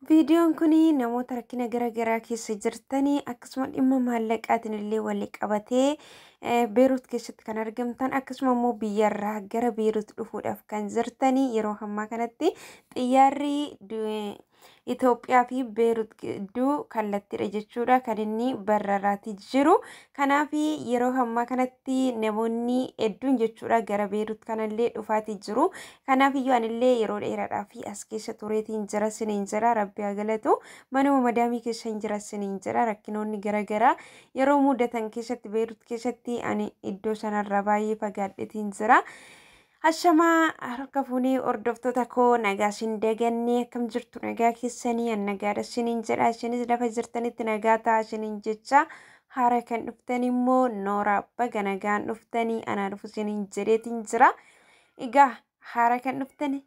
Viidiyoon kun namoota rakkina gara garaa keessa jirtanii, akkasuma dhimma maallaqaatiin illee walii qabatee Beeruut keessatti kan argamtan, akkasuma immoo biyyarraa gara Beeruut dhufuudhaaf kan jirtanii, yeroo ammaa kanatti xiyyaarri Itoophiyaa fi Beeruut gidduu kallattiidha jechuudha kan inni bararaatii jiru. Kanaaf yeroo ammaa kanatti namoonni hedduun jechuudha gara Beeruut kanallee dhufaatii jiru. Kanaaf iyyuu anillee yeroo dheeraadhaaf as keessa tureetiin jira siniin jira, rabbi haa galatu. Manuma madaamii keessa hin jira siniin jira. Rakkinoonni garaagaraa yeroo mudatan keessatti Beeruut keessatti ani iddoo sanarraa baay'ee fagaadheetiin jira. Ashamaa, harka fuunee hordoftoota koo, nagaa isin dagannee, akkam jirtu? Nagaa keessanii? An nagaadha isiniin jedha. Isinis lafa jirtanitti nagaa ta'a isiniin jecha, haara kan dhuftan immoo noora baga nagaan dhuftanii, anaa dhufu isiniin jedheetiin jira. Egaa haara kan dhuftan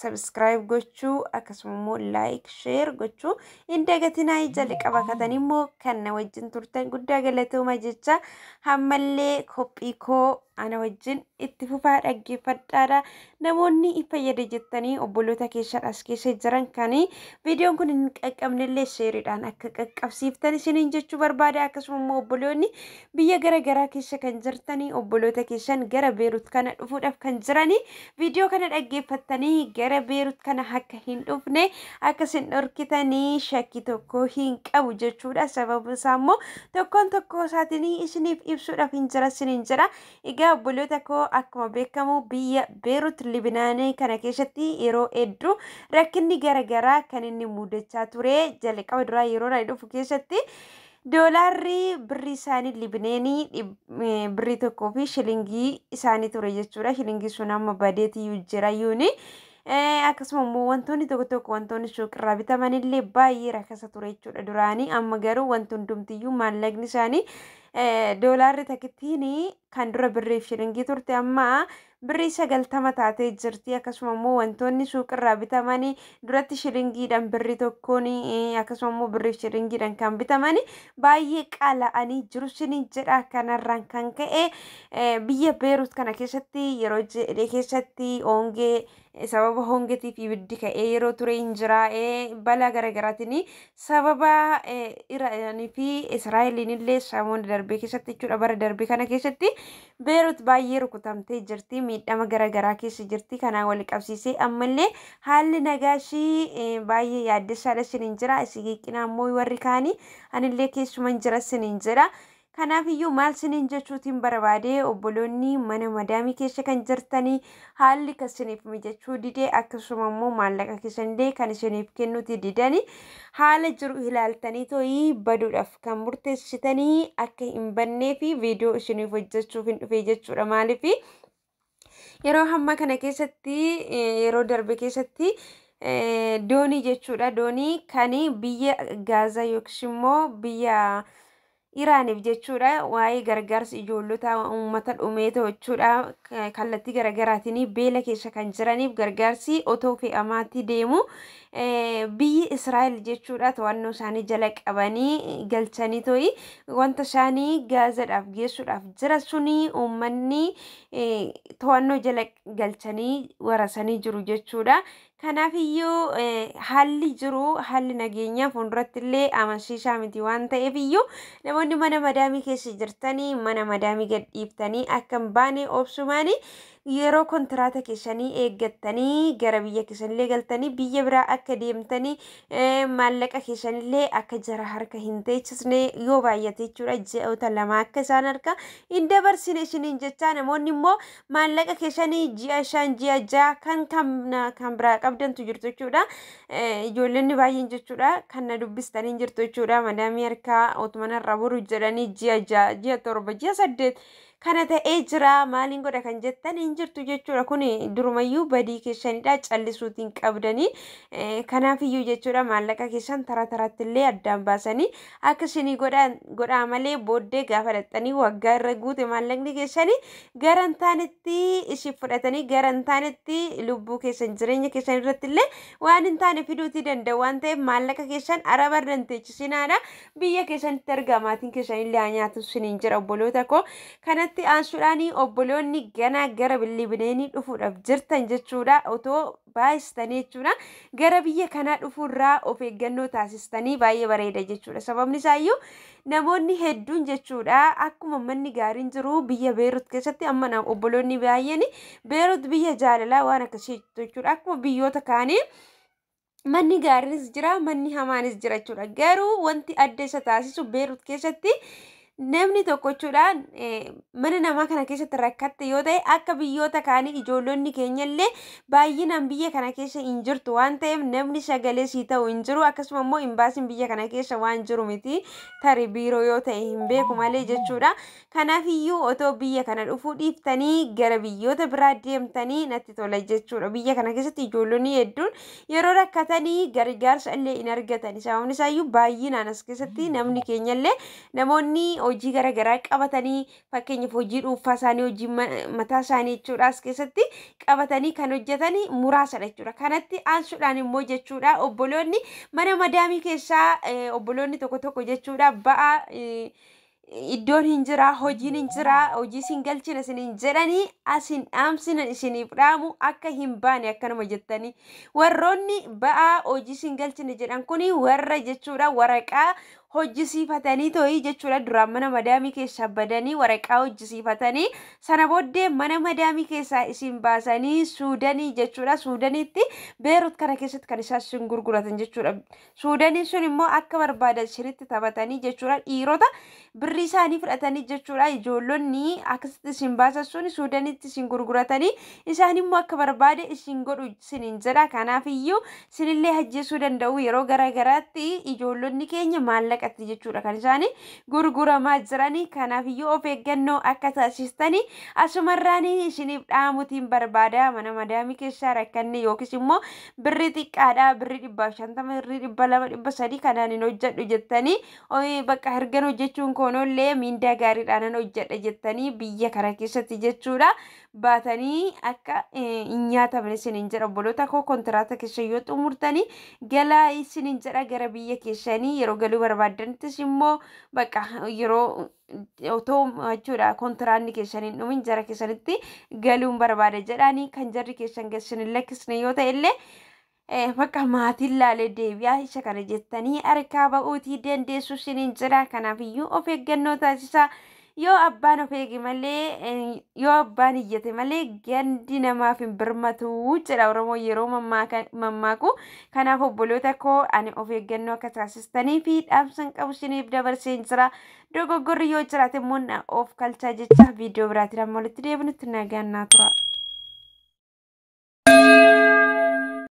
subscribe gochuu, akkasuma immoo like, share gochuu hin dagatinaa. Jalqaba katan immoo kan na wajjin turtan guddaa galatooma jecha, hammallee qophii koo ana wajjin itti fufaa dhaggeeffadhaadha. Namoonni fayyada jettanii obboloota keessan as keessa jiran kan viidiyoon kun hin qaqqabnellee shareiidhaan akka qaqqabsiiftan isiniin jechuu barbaada. Akkasuma immoo obboloonni biyya gara garaa keessa kan jirtanii, obboloota keessan gara Beerut kana dhufuudhaaf kan jiranii, viidiyoo kana dhaggeeffattanii gara Beerut kana akka hin dhufne akka isin dhorkitanii shakkii tokko hin qabu jechuudha. Sababni isaa immoo tokkoon tokko isaatiin isiniif ibsuudhaaf hin jira isiniin jira. Egaa obboloota koo, akkuma beekamu biyya Beerut Libinaanii kana keessatti yeroo hedduu rakkinni garaagaraa kan inni mudachaa ture. Jalqaba duraa yeroo inni dhufu keessatti doolaarri birrii isaanii Libineenii birrii 1 fi shilingii isaanii ture jechuudha. Shilingii sun amma badeetiyyuu jira yuuni. Akkasuma immoo wantoonni tokko tokko, wantoonni suuqirraa bitaman illee baay'ee rakkasa ture jechuudha duraanii. Amma garuu wanti hundumtiyyuu maallaqni isaanii, doolaarri takkittiin kan dura birrii fi shilingii turte amma birrii 90 taatee jirti. Akkasuma immoo wantoonni suuqirraa bitamanii duratti shilingiidhaan birrii 1n, akkasuma immoo birrii fi shilingiidhaan kan bitamanii baay'ee qaala'anii jiru sinin jedha. Kanarraan kan ka'e biyya Beerut kana keessatti yeroo jedhe keessatti hongee, sababa hongeetiif ibiddi ka'ee yeroo ture hin jira. Balaa garaagaraatiin sababa Iraanii fi Israa'eliin illee samoona darbee keessatti jechuudha, bara darbee kana keessatti Beerut baay'ee rukutamtee jirti, miidhama garaagaraa keessa jirti. Kanaan wal qabsiisee ammallee haalli nagaa ishii baay'ee yaaddessaadha isiniin jira. Isii qinaa immoo warri kaanii anillee keessuman jira isiniin jira. Kanaaf iyyuu maal isiniin jechuutiin barbaade, obboloonni mana madaamii keessa kan jirtanii, haalli kan isiniif mijachuu didee, akkasuma immoo maallaqa keessanillee kan isiniif kennuuti didanii, haala jiru ilaaltanii tooyii baduudhaaf kan murteessitanii akka hin bannee fi viidiyoo isiniif hojjechuuf hin dhufe jechuudha. Maaliif yeroo hamma kana keessatti, yeroo darbe keessatti doonii jechuudha, doonii kan biyya Gaazaa yookiis immoo biyya Iraaniif jechuudha, waa'ee gargaarsa ijoollota uummata dhumee jechuudha, kallattii garaagaraatiin beela keessa kan jiraniif gargaarsi otoo fe'amaatii deemu, biyyi Israa'el jechuudha to'annoo isaanii jala qabanii galchanii to'i wanta isaanii Gaazaadhaaf geessuudhaaf jira suni uummanni to'annoo jala galchanii warasanii jiru jechuudha. Kanaaf iyyuu haalli jiru, haalli nageenyaa fuulduratti illee amansiisaa miti waan ta'eef iyyuu, namoonni mana madaamii keessa jirtanii mana madaamii gadhiiftanii akka hin baane obsumaanii yeroo kontiraata keessanii eeggattanii gara biyya keessanillee galtanii biyya biraa akka deemtanii, maallaqa keessanillee akka jara harka hin teessisne, yoo baay'ate jechuudha ji'oota 2 akka isaan harka hin dabarsine isiniin jecha. Namoonni immoo maallaqa keessanii ji'a 5, ji'a 6 kan biraa qabdantu jirtu jechuudha. Ijoollonni baay'een jechuudha kan na dubbistanii jirtu jechuudha. Madaamii harkaa otuma narra boru jedhanii ji'a 6, ji'a 7, ji'a 8 kana ta'ee jira, maaliin godha kan jettan hin jirtu jechuudha. Kun durumayyuu badii keessanidha, callisuutiin qabdanii. Kanaaf iyyuu jechuudha maallaqa keessan tara taratti illee addaan baasanii akka isinii godhaa malee, booddee gaafa dhaqxanii waggaa irra guute maallaqni keessanii gara hin taanetti isin fudhatanii, gara hin taanetti lubbuu keessan, jireenya keessan irratti illee waan hin taane fiduutii danda'u waan ta'eef, maallaqa keessan araba irra hin teechisinaadha. Biyya keessanitti argaa, maatiin keessan illee haa nyaatu isiniin jira, obboloota koo. Kanatti Kanatti aansuudhaan obboloonni ganaa gara Libneenii dhufuudhaaf jirtan jechuudha. Otoo baay'istanii jechuudha. Gara biyya kanaa dhufuurraa of eeggannoo taasistanii baay'ee bareeda jechuudha. Sababni isaayyuu namoonni hedduun jechuudha akkuma manni gaariin jiru biyya Beerut keessatti amma obboloonni baay'een Beerut biyya jaalalaa waan akkasii jechuudha. Akkuma biyyoota kaanii manni gaariinis jira, manni hamaanis jira jechuudha. Garuu wanti adda isa taasisu Beerut keessatti namni tokko jechuudha mana namaa kana keessatti rakkatte yoo ta'e, akka biyyoota kaanii ijoollonni keenyallee baay'inaan biyya kana keessa hin jirtu waan ta'eef namni sagalee sii ta'u hin jiru. Akkasuma immoo imbaasiin biyya kana keessa waan jiru miti, tarii biiroo yoo ta'e hin beeku malee jechuudha. Kanaaf iyyuu otoo biyya kana dhufuu dhiiftanii gara biyyoota biraa deemtanii natti tola jechuudha. Biyya kana keessatti ijoollonni hedduun yeroo rakkatanii gargaarsa illee hin argatan. Sababni isaayyuu baay'inaan as keessatti namni keenyallee namoonni hojii garaagaraa qabatanii, fakkeenyaaf hojii dhuunfaa isaanii, hojii mataa isaanii jechuudha, as keessatti qabatanii kan hojjetan muraasadha jechuudha. Kanatti aansuudhaan immoo jechuudha obboloonni mana madaamii keessaa obboloonni tokko tokko jechuudha ba'aa iddoon hin jira, hojiin hin jira, hojii isin galchina isiniin jedhanii asin dhaamsina isiniif dhaamu akka hin baane akkanuma jettanii. Warroonni ba'aa hojii isin galchina jedhan kuni warra jechuudha waraqaa hojjisiifatanii too'ii jechuudha duraan mana madaamii keessaa badanii waraqaa hojjisiifatanii sana booddee mana madaamii keessaa isin baasanii Suudanii jechuudha, Suudaniitti Beerut kana keessatti kan isaan isin gurguratan jechuudha. Suudaniin sun immoo akka barbaadan isinitti taphatanii jechuudha, dhiirota birrii isaanii fudhatanii jechuudha. Ijoollonni akkasitti isin baasan sun Suudaniitti isin gurguratanii isaan immoo akka barbaade isin godhu isiniin jedha. Kanaaf iyyuu isinillee ajjeesuu danda'u. Yeroo garaagaraatti ijoollonni keenya maallaqatti jechuudha kan isaanii gurguramaa jiranii. Kanaaf iyyuu of eeggannoo akka taasistanii asumarraan isiniif dhaamutiin barbaada. Mana madaamii keessaa rakkanne yookiis immoo birrii xiqqaadha, birrii 150, birrii 200, 300 kanaan hin hojjedhu jettanii, bakka hergan hojjechuun koonollee miindaa gaariidhaan hojjedha jettanii biyya kana keessatti jechuudha baatanii akka hin nyaatamne isiniin jedha. Obboloota koo, kontiraata keessa yoo xumurtanii galaa isiniin jedha gara biyya keessanii. Yeroo galuu barbaaddanittis immoo bakka yeroo otoo jechuudha kontiraanni keessan hin dhumin jara keessanitti galuun barbaada jedhanii kan jarri keessan isin hin lakkisne yoo ta'e illee, bakka maatiin laalee deebi'aa isa kana jettanii harkaa ba'uutii dandeessu isiniin jedha. Kanaaf iyyuu of eeggannoo taasisaa. Yoo abbaan of eege malee, yoo abbaan iyyate malee gandi namaaf hin birmatu jedha Oromoo yeroo mammaaku. Kanaaf obboloota koo, ani of eeggannoo akka taasistanii fi dhaamsan qabu isiniif dabarseen jira. Dogoggorri yoo jiraate immoo na of kalchaa jecha, viidiyoo biraatiin amma walitti deebinutti nagaan naa tura.